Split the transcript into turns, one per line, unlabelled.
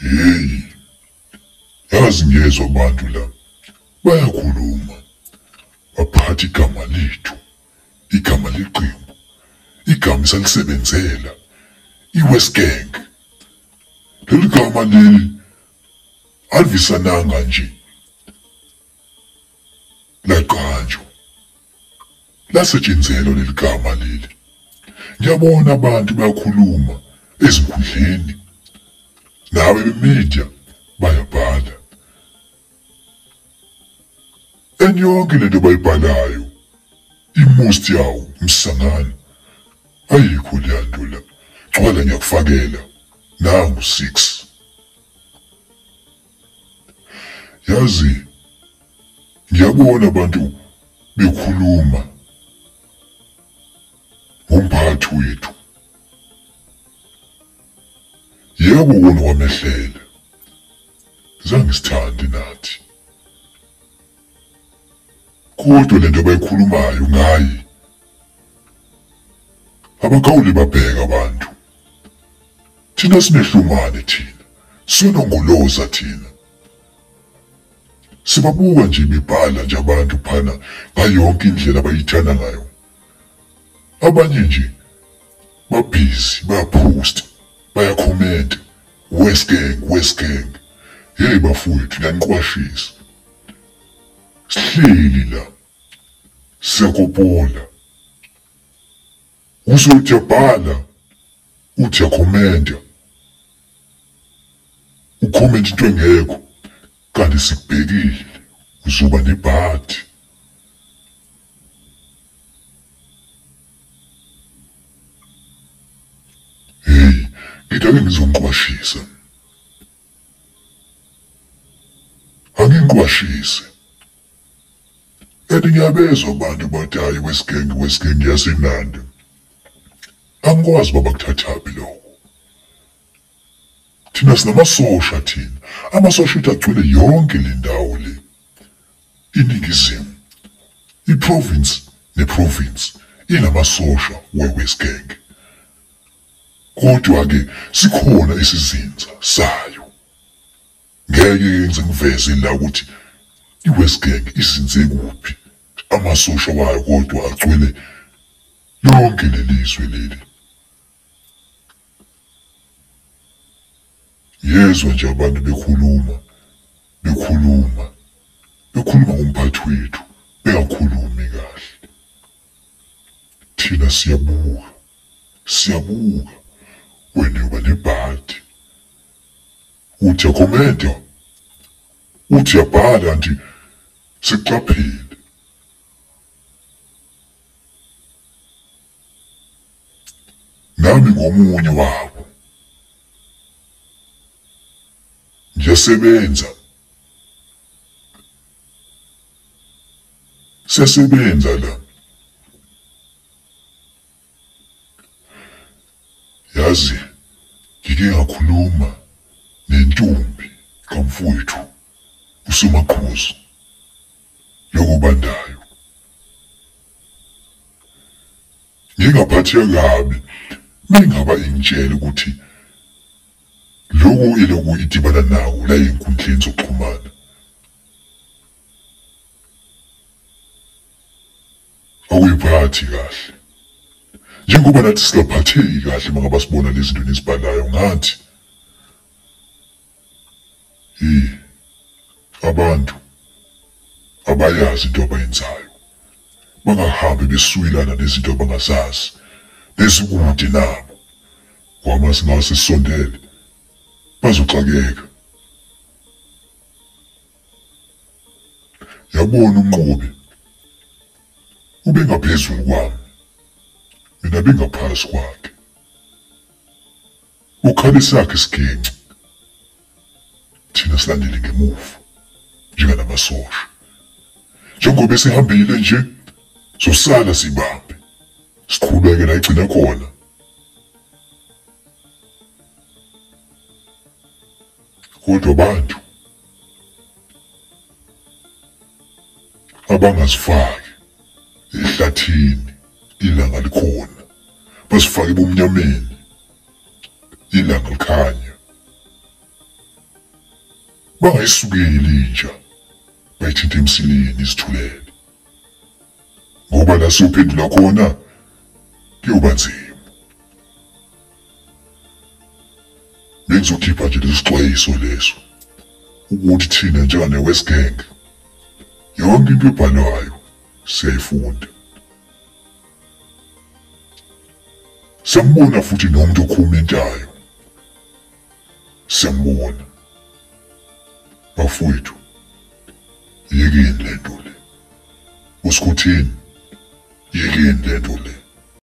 Hey, yazi ngiyezwa abantu la bayakhuluma, baphatha igama lethu, igama leqembu, igama esalisebenzela, i-West Gang. Leli gama leli alivisananga nje laqanjwa, lasetshenzelwa leli gama leli. Ngiyabona abantu bayakhuluma ezinkundleni, nawe be-media bayabhala. And yonke lento bayibhalayo, i-most yawo umsangano, ayikho leya nto la. Gcwala ngiyakufakela, nangu 6. Yazi, ngiyabona abantu bekhuluma ngomphathi wethu. Yebo, wona wamehlela, zange sithande nathi. Kodwa lento abayikhulumayo ngaye, abakhawuli babheka abantu. Thina sinehlumane thina, sinongoloza thina. Sibabuka nje bebhala nje abantu phana ngayonke indlela abayithanda ngayo. Abanye nje babhizi, bayaphosta, bayakhomenta, West Gang, West Gang. Hey bafowethu, ngiyanqwashisa. Sihleli la, siyakopola. Uzothi uyabhala, uthi uyakhomenta. Ukhomenta into engekho, kanti sikubhekile, uzoba nebhadi. Hey, ngithi ake ngizonqwashisa. Anginqwashise. And ngiyabezwa abantu bathi hayi West Gang, West Gang yaseNanda. Angikwazi baba kuthathaphi lokho. Thina sinamasosha thina. Amasosha ethu agcwele yonke le ndawo le. INingizimu, i-province ne-province inamasosha we-West Gang. Kodwa ke sikhona isizinza sayo. Ngeke ngize ngiveze la ukuthi i-West Gang izinze kuphi, amasosha wayo kodwa agcwele lonke lelizwe leli. Yezwa nje abantu bekhuluma, bekhuluma, bekhuluma ngomphathi wethu, bengakhulumi kahle. Thina siyabuka, siyabuka, wena uyoba nebhadi. Uthi uyakhomenta, uthi uyabhala nje, sikuqaphele. Nami ngomunye wabo. Ngiyasebenza. Siyasebenza la. Yazi, ngike ngakhuluma nentombi kamfowethu uSomaqhuzu lokubandayo. Ngingaphatheka kabi mengaba ingitshela ukuthi lokhu iloku idibana nawo la ey'nkundleni zokuxhumana akuyiphathi kahle. Njengoba nathi singaphatheki kahle mangaba sibona lezi zinto enizibhalayo ngathi. Hey, abantu abayazi into abayenzayo. Bangahambi besuyelana nezinto abangazazi, nezikude nabo. Ngoba singase sisondele, bazoxakeka. Yabona uMnqobi ubengaphezulu kwami, mina bengaphasi kwakhe. Ukhale sakhe isiginci, thina silandele ngemuva njenganamasosha. Njengoba esehambile nje, sosala sibambe, siqhubeke la igcina khona. Kodwa abantu abangazifaki ehlathini ilanga likhona, basifake ebumnyameni ilanga likhanya. Bangayisukeli inja, bayithinte emsileni izithulele. Ngoba la siyophendula khona kuyoba nzima. Bengizokhipha nje leso sixwayiso leso ukuthi thina njengane-West Gang yonke into ebhalwayo siyayifunda. Siyambona futhi nomuntu okhomentayo. Siyambona. Bafowethu, yekeni lento le. Usikhotheni, yekeni lento le.